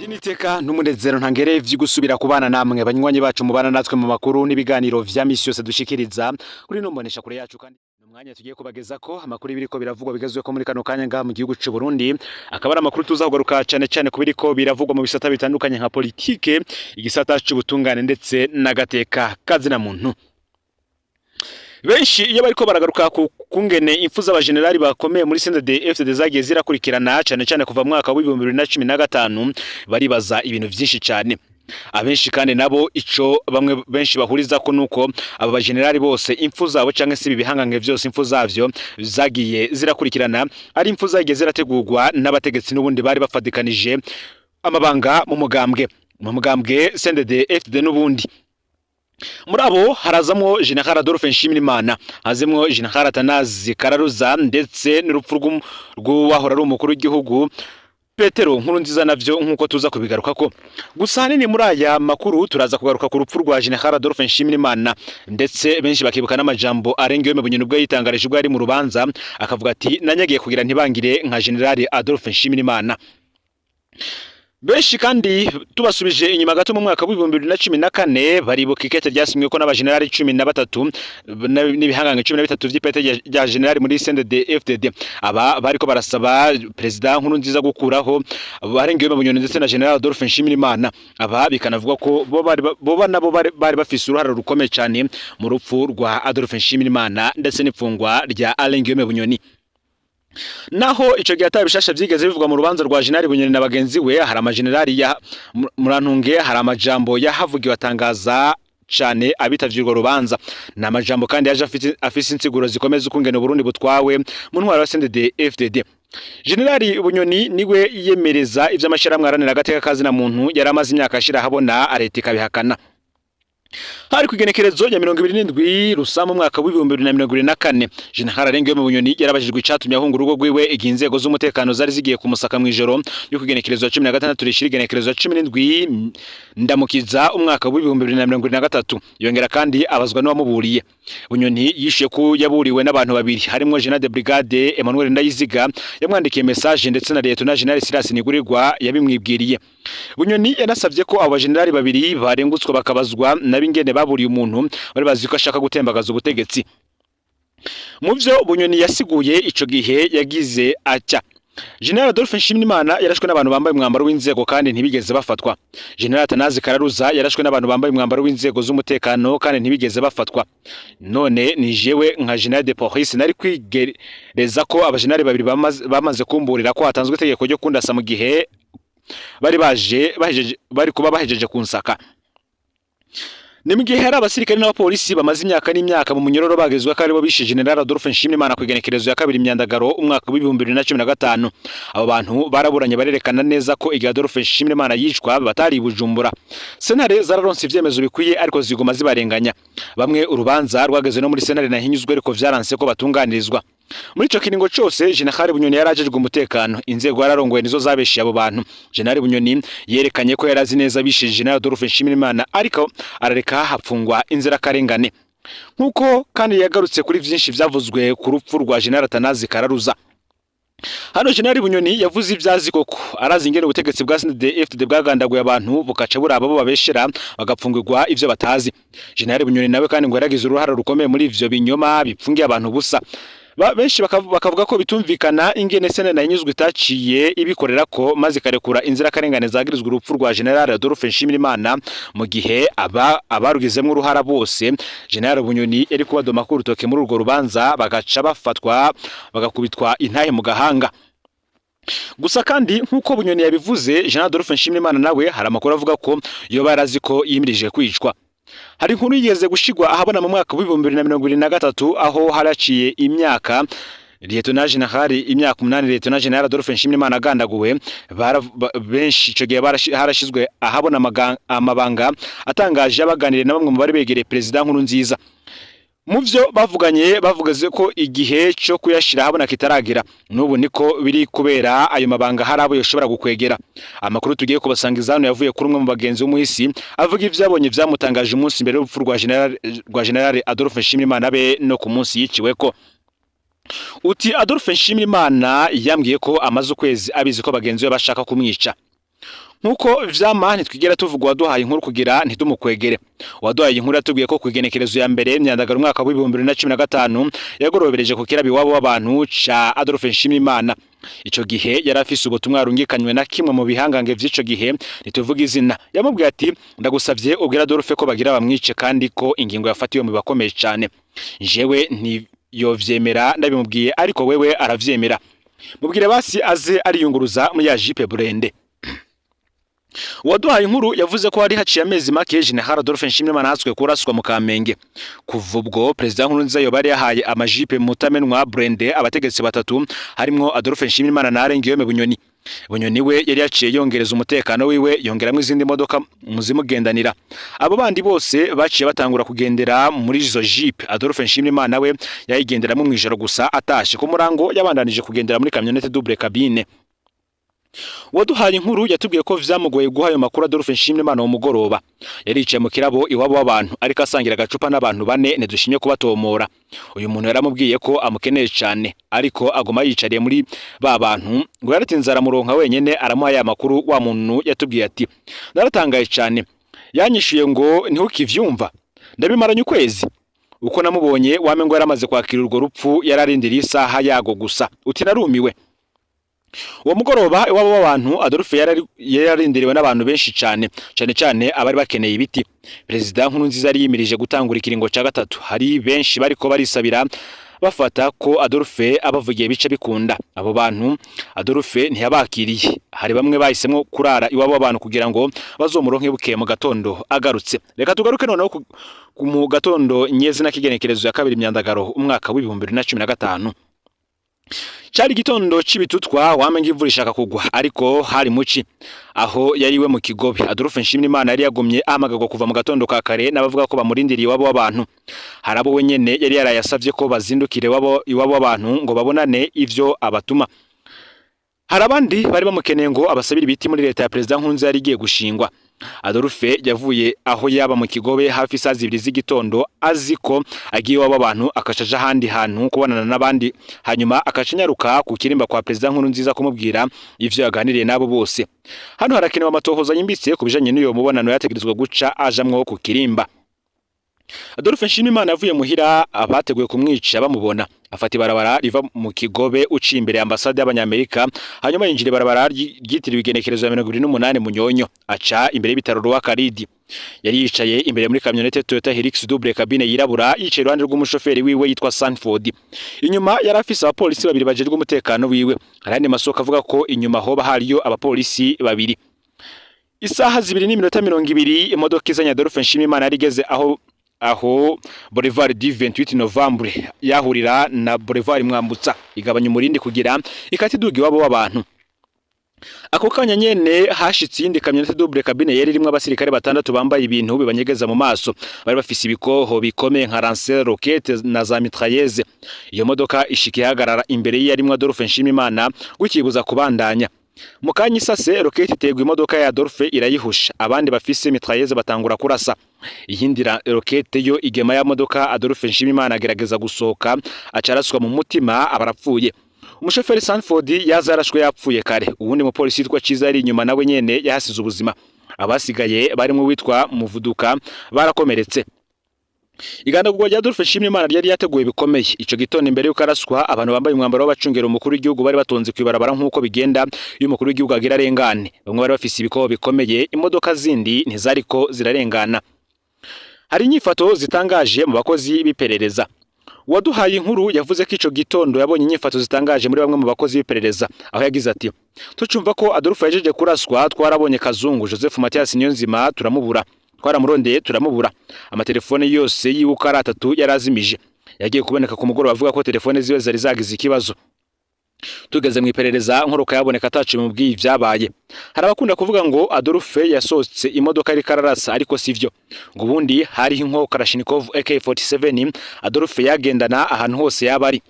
Niteka n'umunezero ntangere vy'ugusubira kubana namwe banywanyi bacu mubana natwe mu makuru n'ibiganiro vya misi yose dushikiriza kuri no mbonesha kure yacu. Kandi umwanya tugiye kubageza ko amakuru ibiriko biravugwa bigezwe ko muri kano kanya ngaha mu gihugu c'u Burundi, akaba ari amakuru tuzagaruka cyane cyane kubiriko biravugwa mu bisata bitandukanye nka politike, igisata c'ubutungane ndetse n'agateka kazina muntu. Benshi iyo bariko baragaruka ku kungene impfu z'abajenerali bakomeye muri CNDD-FDD zagiye zirakurikirana cyane cyane kuva mu mwaka wa 2015, baribaza ibintu vyinshi cyane. Abenshi kandi nabo ico bamwe benshi bahuriza ko nuko aba bajenerali bose impfu zabo canke se ibi bihangange vyose impfu zavyo zagiye zirakurikirana ari impfu zagiye zirategurwa n'abategetsi n'ubundi bari bafadikanije amabanga mu mugambwe CNDD-FDD n'ubundi. Muri abo harazamwo General Adolphe Nshimirimana, hazemwo General Atanazi Kararuza, ndetse n'urupfu rw'uwahora ari umukuru w'igihugu Petero Nkurunziza, navyo nkuko tuza kubigarukako. Gusa hanini muri aya makuru turaza kugaruka ku rupfu rwa General Adolphe Nshimirimana, ndetse benshi bakibuka n'amajambo arengewe mu bunyoni ubwo yitangarije ubwo ari mu rubanza, akavuga ati: "Nanyagiye kugira ntibangire nka General Adolphe Nshimirimana." Benshi kandi tubasubije inyuma gato mu mwaka w'2014, baribuka ikete ryasinywe ko n'abajenerali 13 n'ibihangange 13 vy'ipete rya generali muri CNDD FDD. Aba bariko barasaba Perezida Nkurunziza gukuraho barengewe mu Bunyoni ndetse na General Adolphe Nshimirimana. Aba bikanavuga ko bo bari boba nabo bari bafise uruhare rukomeye cyane mu rupfu rwa Adolphe Nshimirimana ndetse n'ipfungwa rya Alain Guillaume Bunyoni. Naho ico gihe atabishasha vyigeze bivugwa mu rubanza rwa General Bunyoni na bagenzi we, hari amajenerali ya Murantunge, hari amajambo yahavugiwe atangaza cane abitavye urwo rubanza. Ni amajambo kandi yaje afise insiguro zikomeza ukungene Burundi butwawe mu ntwaro ya CNDD FDD. Generali Bunyoni niwe yiyemereza ivy'amashirahamwe aharanira agateka kazina muntu yari amaze imyaka ashira ahabona, leta ikabihakana. Hari kw'igenekerezo ya 27 Rusama umwaka w'2024, General Alain Guillaume Bunyoni yarabajijwe icatumye ahunga urugo rwiwe igihe inzego z'umutekano zari zigiye kumusaka mw'ijoro yo kw'igenekerezo ya 16 rishira igenekerezo ya 17 Ndamukiza umwaka w'2023. Yongera kandi abazwa n'uwamuburiye. Bunyoni yishuye ko yaburiwe n'abantu babiri, harimwo General de Brigade Emmanuel Ndayiziga yamwandikiye message, ndetse na Lieutenant General Silas Nigurirwa yabimwibwiriye. Bunyoni yanasabye ko abo bajenerali babiri barengutswa bakabazwa nabingene baburiye umuntu bari bazi ko ashaka gutembagaza ubutegetsi. Mu vyo Bunyoni yasiguye ico gihe yagize atya: "General Adolphe Nshimirimana yarashwe n'abantu bambaye umwambaro w'inzego kandi ntibigeze bafatwa. General Atanazi Kararuza yarashwe n'abantu bambaye umwambaro w'inzego z'umutekano kandi ntibigeze bafatwa. None ni jewe nka General de Police nari kwigereza ko abajenerali babiri bamaze kumburira ko hatanzwe itegeko ryo kundasa mu gihe bari baje bahejeje bari kuba bahejeje kunsaka? Ni mu gihe hari abasirikare n'abapolisi bamaze imyaka n'imyaka mu munyororo bagezwa ko aribo bishe General Adolphe Nshimirimana ku igenekerezo ya 2 Myandagaro umwaka w'2015. Abo bantu baraburanye barerekana neza ko igihe Adolphe Nshimirimana yicwa batari i Bujumbura. Sentare zararonse ivyemezo bikwiye, ariko ziguma zibarenganya. Bamwe urubanza rwageze no muri sentare nahinyuzwe, ariko vyaranse ko batunganirizwa. Muri ico kiringo cose General Bunyoni yarajejwe umutekano, inzego yararongoye nizo zabeshiye abo bantu. General Bunyoni yerekanye ko yarazi neza bishe General Adolphe Nshimirimana, ariko arareka hapfungwa inzirakarengane." Nkuko kandi yagarutse kuri vyinshi vyavuzwe ku rupfu rwa General Atanazi Kararuza. Hano General Bunyoni yavuze ivyazi koko: arazi ingene ubutegetsi bwa CNDD-FDD bwagandaguye abantu, bukaca buraba bo babeshera bagapfungirwa ivyo batazi. General Bunyoni nawe kandi ngo yaragize uruhara rukomeye muri ivyo binyoma bipfungiye abantu busa. Benshi bakavuga ko bitumvikana ingene sentare nahinyuzwa itaciye ibikorera ko maze ikarekura inzirakarengane zagirizwa urupfu rwa General Adolphe Nshimirimana, mu gihe aba abarugizemwo uruhara bose General Bunyoni yari kubadoma ko urutoke muri urwo rubanza, bagaca bafatwa bagakubitwa intahe mu gahanga. Gusa kandi nk'uko Bunyoni yabivuze, General Adolphe Nshimirimana nawe hari amakuru avuga ko yoba yarazi ko yimirije kwicwa. Hari inkuru yigeze gushigwa ahabona mu mwaka w'2023, aho haraciye imyaka Lieutenant General imyaka 8 Lieutenant General Adolphe Nshimirimana agandaguwe. Benshi ico gihe harashizwe ahabona amabanga atangaje abaganiriye na bamwe mu bari begereye Perezida Nkurunziza. Mu vyo bavuganye, bavugaze ko igihe cyo kuyashira ahabona kitaragira. N'ubu niko biri, kubera ayo mabanga hari abo yoshobora gukwegera. Amakuru tugiye kubasangiza hano yavuye kuri umwe mu bagenzi b'umuhisi, avuga ivyo yabonye vyamutangaje umunsi mbere y'urupfu rwa General Adolphe Nshimirimana be no ku munsi yiciweko. Uti: "Adolphe Nshimirimana yambwiye ko amaze ukwezi abizi ko bagenzi be bashaka kumwica." Nkuko vyama ntitwigera tuvuga uwaduhaye inkuru kugira ntitumukwegere. Uwaduhaye inkuru yatubwiye ko kwigenekerezo ya mbere Myandagaro umwaka w'2015 yagorobereje ku kirabi wabo w'abantu ca Adolphe Nshimirimana. Ico gihe yari afise ubutumwa yarungikanywe na kimwe mu bihangange vy'ico gihe, ntituvuga izina. Yamubwiye ati: "Ndagusavye ubwira Adolphe ko bagira bamwice kandi ko ingingo yafatiwe mu bakomeye cane. Jewe ntiyovyemera ndabimubwiye, ariko wewe aravyemera. Mubwire basi aze ariyunguruza muri ya jipe blindée." Uwaduhaye inkuru yavuze ko hari haciye amezi make General Adolphe Nshimirimana hatswe kuraswa mu Kamenge. Kuva ubwo Perezida Nkurunziza yoba yari yahaye amajipe mutamenwa blindée abategetsi batatu, harimwo Adolphe Nshimirimana na Alain Guillaume Bunyoni. Bunyoni we yari yaciye yongereza umutekano wiwe, yongeramwo izindi modoka muzimugendanira. Abo bandi bose baciye batangura kugendera muri izo jipe. Adolphe Nshimirimana we yayigenderamo mw'ijoro gusa atashe. Ku murango yabandanije kugendera muri camionnette double cabine. Uwaduhaye inkuru yatubwiye ko vyamugoye guha ayo makuru Adolphe Nshimirimana uwo mugoroba. Yari yicaye mu kirabo iwabo w'abantu ariko asangira agacupa n'abantu bane ntidushimye kubatomora. Uyu muntu yaramubwiye ko amukeneye cane, ariko aguma yicariye muri ba bantu. Ngo yaratinze aramuronka wenyene, aramuha ya makuru. Wa muntu yatubwiye ati: "Naratangaye cane, yanyishuye ngo ntiukivyumva ndabimaranye ukwezi." Uko namubonye wame ngo yaramaze kwakira urwo rupfu, yararindiriye isaha yago gusa. Uti: "Narumiwe." Uwo mugoroba iwabo w'abantu Adolphe yari yararindiriwe n'abantu benshi cane, cane cane abari bakeneye ibiti. Perezida Nkurunziza yari yimirije gutangura ikiringo ca gatatu. Hari benshi bariko barisabira, bafata ko Adolphe abavugiye bice bikunda. Abo bantu Adolphe ntiyabakiriye. Hari bamwe bahisemwo kurara iwabo w'abantu kugira ngo bazomuronke bukeye mu gatondo agarutse. Reka tugaruke noneho mu gatondo nyezina k'igenekerezo ya kabiri Myandagaro umwaka w'2015. Cari igitondo c'ibitutwa, wamenga imvura ishaka kugwa, ariko hari muci. Aho yari iwe mu Kigobe, Adolphe Nshimirimana yari yagumye ahamagarwa kuva mu gatondo ka kare n'abavuga ko bamurindiriye iwabo w'abantu. Hari abo wenyene yari yarayasavye ko bazindukire iwabo w'abantu ngo babonane ivyo abatuma. Hari abandi bari bamukeneye ngo abasabire ibiti muri leta ya Perezida Nkurunziza yari igiye gushingwa. Adolphe yavuye aho yaba mu Kigobe hafi isaha 2 z'igitondo, azi ko agiye iwabo abantu, akaca aja ahandi hantu kubonana n'abandi, hanyuma akaca anyaruka ku kirimba kwa Perezida Nkurunziza kumubwira ivyo yaganiriye n'abo bose. Hano harakenewe amatohoza yimbitse ku bijanye n'iyo mubonano yategerezwa guca ajamwo ku kirimba. Adolphe Nshimirimana yavuye muhira abateguye kumwica bamubona, afata ibarabara riva mu Kigobe uciye imbere ya ambasade y'Abanyamerika, hanyuma yinjira ibarabara ryitiriwe igenekerezo ya 28 Munyonyo, aca imbere y'ibitaro Roi Khalid. Yari yicaye imbere muri camionnette Toyota Hilux double cabine yirabura, yicaye iruhande rw'umushoferi wiwe yitwa Sanford. Inyuma yari afise abapolisi babiri bajejwe umutekano wiwe. Hari andi masoko avuga ko inyuma hoba hariyo abapolisi babiri. Isaha 2:20 imodoka izanye Adolphe Nshimirimana yari igeze aho Boulevard du 28 Novembre yahurira na Boulevard Mwambutsa, igabanya umurindi kugira ikati iduga iwabo w'abantu. Ako kanya nyene hashitse iyindi camionnette double cabine yari irimwo abasirikare batandatu bambaye ibintu bibanyegeza mu maso. Bari bafise ibikoho bikomeye nka lance roquette na za mitrailleuse. Iyo modoka ishika ihagarara imbere yarimwo Adolphe Nshimirimana, gukibuza kubandanya. Mu kanya isase roquette iterwa imodoka ya Adolphe irayihusha, abandi bafise mitrailleuse batangura kurasa. Iyindi roquette yo igema ya modoka. Adolphe Nshimirimana agerageza gusohoka, acaraswa mu mutima, abarapfuye. Umushoferi Sanford yaza yarashwe yapfuye kare. Uwundi mupolisi yitwa Ciza yari inyuma nawe nyene yahasize ubuzima. Abasigaye barimwo witwa Muvuduka barakomeretse. Igandagurwa rya Adolphe Nshimirimana ryari yateguwe bikomeye. Ico gitondo imbere y'uko araswa, abantu bambaye umwambaro w'abacungera umukuru w'igihugu bari batonze kw'ibarabara nk'uko bigenda iyo umukuru w'igihugu agira arengane. Bamwe bari bafise ibikoho bikomeye, imodoka zindi ntizariko zirarengana. Hari inyifato zitangaje mu bakozi b'iperereza. Uwaduhaye inkuru yavuze ko ico gitondo yabonye inyifato zitangaje muri bamwe mu bakozi b'iperereza, aho yagize ati: "Tucumva ko Adolphe yajeje kuraswa, twarabonye Kazungu Joseph Mathias Niyonzima turamubura, twaramurondeye turamubura. Amatelefone yose yiwe uko ari atatu yarazimije. Yagiye kuboneka ku mugoroba avuga ko telefone ziwe zari zagize ikibazo. Tugeze mu iperereza, nkoroka yaboneka atacu mubwiye ivyabaye." Hari abakunda kuvuga ngo Adolphe yasohotse imodoka ariko ararasa, ariko sivyo. Ngo ubundi hariho inkoho Kalashnikov AK47 Adolphe yagendana ahantu hose yaba ari.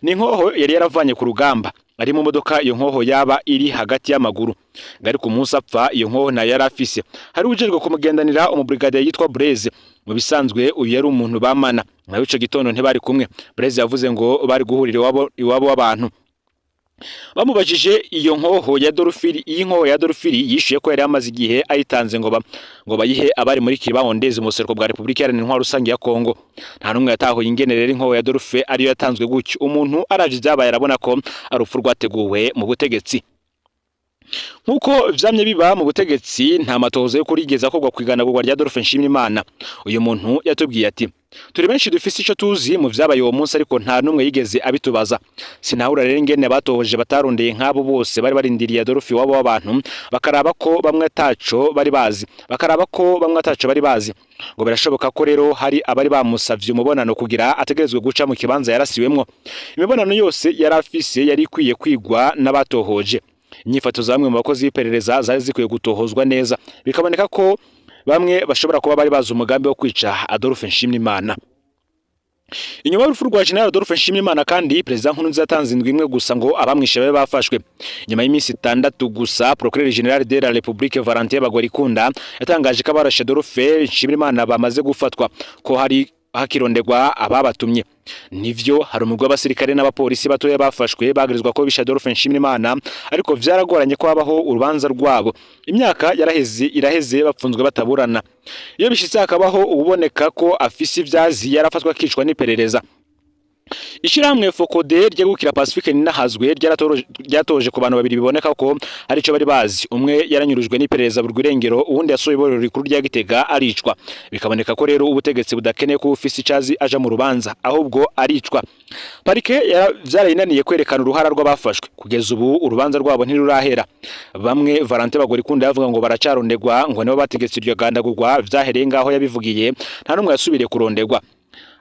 Ni inkoho yari yaravanye ku rugamba. Ari mu modoka, iyo nkoho yaba iri hagati y'amaguru. Ngo ariko umunsi apfa iyo nkoho ntayo yari afise. Hari ujejwe kumugendanira, umubrigadier yitwa Blaise. Mu bisanzwe uyu yari umuntu bamana. Nawe ico gitondo ntibari kumwe. Blaise yavuze ngo bari guhurira iwabo w'abantu. Bamubajije iyo nkoho ya Dorufiri, iyi nkoho ya Dorufiri yishuye ko yari amaze igihe ayitanze ngo bayihe abari muri Kiribahondezi mu buseruko bwa Repubulika Iharanira Intwaro Rusange ya Kongo. Nta n'umwe yatahuye ingene rero inkoho ya Dorufe ariyo yatanzwe gutyo. Umuntu araje ibyabaye arabona ko ari urupfu rwateguwe mu butegetsi. Nkuko vyamye biba mu butegetsi, nta matohoza yo kurigeza akorwa kw'iganagurwa rya Adolphe Nshimirimana. Uyu muntu yatubwiye ati: "Turi benshi dufise ico tuzi mu vyabaye uwo munsi, ariko nta n'umwe yigeze abitubaza. Sinahura rero ingene batohoje batarondeye nk'abo bose bari barindiriye Adolphe iwabo w'abantu, bakaraba ko bamwe ataco bari bazi, bakaraba ko bamwe ataco bari bazi." Ngo birashoboka ko rero hari abari bamusavye umubonano kugira ategerezwe guca mu kibanza yarasiwemwo. Imibonano yose yari afise yari ikwiye kwigwa n'abatohoje. Inyifato za bamwe mu bakozi b'iperereza zari zikwiye gutohozwa neza, bikaboneka ko bamwe bashobora kuba bari bazi umugambi wo kwica Adolphe Nshimirimana. Inyuma y'urupfu rwa General Adolphe Nshimirimana kandi, Perezida Nkurunziza yatanze indwi imwe gusa ngo abamwishe babe bafashwe. Nyuma y'iminsi 6 gusa, Procureur Général de la République Valentin Bagorikunda yatangaje ko abarashe Adolphe Nshimirimana bamaze gufatwa, ko hari hakirondegwa ababatumye. Nivyo, hari umugwi w'abasirikare n'abapolisi batoya bafashwe bagirizwa ko bishe Adolphe Nshimirimana, ariko vyaragoranye ko habaho urubanza rwabo. Imyaka yaraheze iraheze bapfunzwe bataburana. Iyo bishitse hakabaho uboneka ko afise ivyazi, yarafatwa akicwa n'iperereza. Ishirahamwe Focode ryegukira Pacifique Ninahazwe ryatoje ku bantu babiri biboneka ko hari ico bari bazi. Umwe yaranyurujwe n'iperereza burwirengero, uwundi yasohoye iborero rikuru rya Gitega aricwa. Bikaboneka ko rero ubutegetsi budakeneye ko ufise icazi aja mu rubanza, ahubwo aricwa. Parike vyarayinaniye kwerekana uruhara rw'abafashwe. Kugeza ubu urubanza rwabo ntirurahera. Bamwe Valentin Bagorikunda yavuga ngo baracarondegwa, ngo nibo bategetse iryo gandagurwa, vyahereye ngaho yabivugiye, nta n'umwe yasubiriye kurondegwa.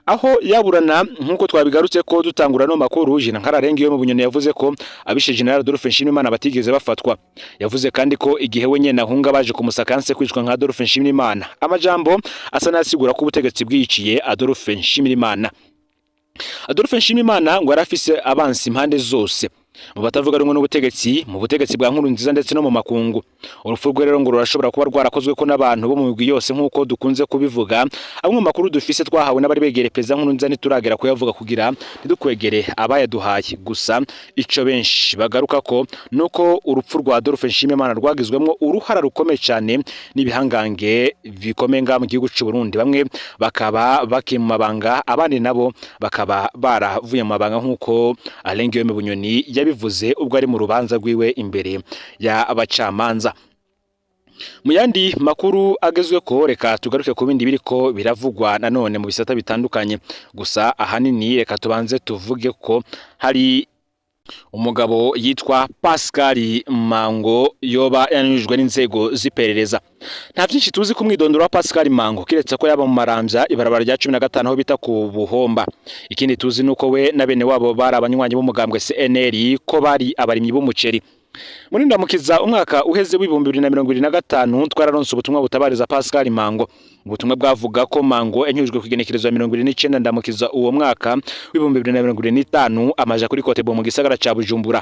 Aho yaburana, nkuko twabigarutse ko dutangura no makuru, Jina Nkararenga iyo mu Bunyoni yavuze ko abishe General Adolphe Nshimirimana batigeze bafatwa. Yavuze kandi ko igihe we nyene ahunga baje kumusaka yanse kwicwa nka Adolphe Nshimirimana. Amajambo asa n'asigura ko ubutegetsi bwiciye Adolphe Nshimirimana. Adolphe Nshimirimana ngo yarafise abansi impande zose, mu batavuga rumwe n'ubutegetsi, mu butegetsi bwa Nkurunziza ndetse no mu makungu. Urupfu rwe rero ngo rurashobora kuba rwarakozwe ko n'abantu bo mu migwi yose, nk'uko dukunze kubivuga. Amwe mu makuru dufise twahawe n'abari begereye Perezida Nkurunziza ntituragera kuyavuga kugira ntidukwegere abayaduhaye. Gusa ico benshi bagaruka ko nuko urupfu rwa Adolphe Nshimirimana rwagizwemwo uruhara rukomeye cyane n'ibihangange bikomeye ngaha mu gihugu c'u Burundi, bamwe bakaba bakiri mu mabanga, abandi nabo bakaba baravuye mu mabanga, nk'uko Alain Guillaume Bunyoni yabivuze ubwo ari mu rubanza rwiwe imbere y'abacamanza. Mu yandi makuru agezwe ko, reka tugaruke ku bindi biriko biravugwa nanone mu bisata bitandukanye. Gusa ahanini reka tubanze tuvuge ko hari umugabo yitwa Pascal Mango yoba yanyujwe n'inzego z'iperereza. Nta byinshi tuzi ku mwidondoro wa Pascal Mango, kiretse ko yaba mu Maramvya, ibarabara rya 15 aho bita ku Buhomba. Ikindi tuzi nuko we na bene wabo bari abanywanyi b'umugambwe CNL, ko bari abarimyi b'umuceri. Muri Ndamukiza umwaka uheze w'2025 twararonse ubutumwa butabariza Pascal Mango. Ubutumwa bwavuga ko Mango yanyujwe ku igenekerezo ya 29 Ndamukiza uwo mwaka w'2025, amaja kuri Kotebo mu gisagara ca Bujumbura.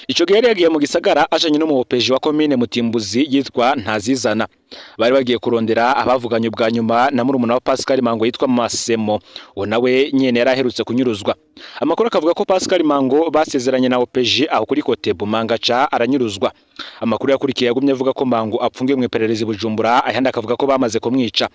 Ico gihe yari yagiye mu gisagara ajanye n'umuhopeji wa komine Mutimbuzi yitwa Ntazizana. Bari bagiye kurondera abavuganye ubwa nyuma na murumuna wa Pascal Mango yitwa Masemo, uwo nawe nyene yari aherutse kunyuruzwa. Amakuru akavuga ko Pascal Mango basezeranye na OPG aho kuri Kotebo, Mangaca aranyuruzwa. Amakuru yakurikiye yagumye avuga ko Mango apfungiwe mu iperereza i Bujumbura, ayandi akavuga ko bamaze kumwica.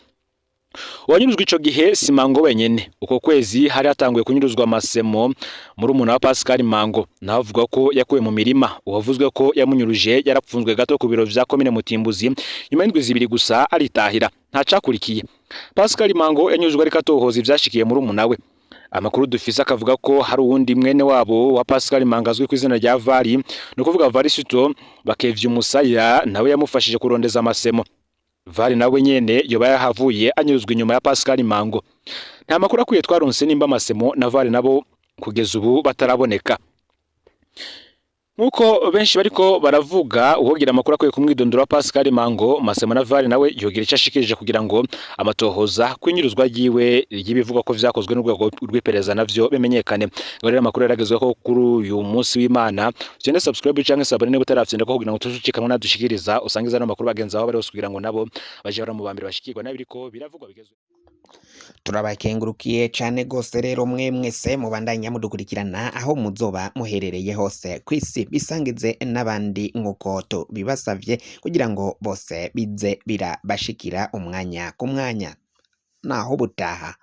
Uwanyurujwe ico gihe si Mango wenyene. Uko kwezi hari hatanguye kunyuruzwa Masemo, murumuna wa Pascal Mango, nawe avuga ko yakuwe mu mirima. Uwavuzwe ko yamunyuruje yarapfunzwe gato ku biro vya komine Mutimbuzi, nyuma y'indwi 2 gusa aritahira, ntacakurikiye. Pascal Mango yanyurujwe ariko atohoza ivyashikiye murumuna we. Amakuru dufise akavuga ko hari uwundi mwene wabo wa Pascal Mango azwi ku izina rya Vari, ni ukuvuga Varisito Bakevye Umusaya, nawe yamufashije kurondeza Masemo. Vari nawe nyene yoba yahavuye anyuzwe inyuma ya Pascal Mango. Nta makuru akwiye twaronse nimba Masemo na Vari nabo kugeza ubu bataraboneka. Nkuko benshi bariko baravuga, uwogira amakuru akwiye kumwidondora wa Pascal Mango, Masemo na Vari nawe yogira ico ashikirije kugira ngo amatohoza kwinyuruzwa ryiwe ry'ibivugwa ko vyakozwe n'urwego rw'iperereza navyo bimenyekane. Ngo rero amakuru yaragezweho kuri uyu munsi w'Imana. Ugende subscribe canke s'abonner niba utarafyonda ko kugira ngo tuzucikanwe nadushikiriza usangiza no makuru bagenzi aho bari hose kugira ngo nabo baje bara mu bambere bashikirwa n'abiriko biravugwa bigezwe. Turabakengurukiye cane gose rero mwe mwese mubandanya mudukurikirana aho muzoba muherereye hose kw'isi, bisangize n'abandi nk'uko tubibasavye kugira ngo bose bize birabashikira umwanya ku mwanya. Naho ubutaha.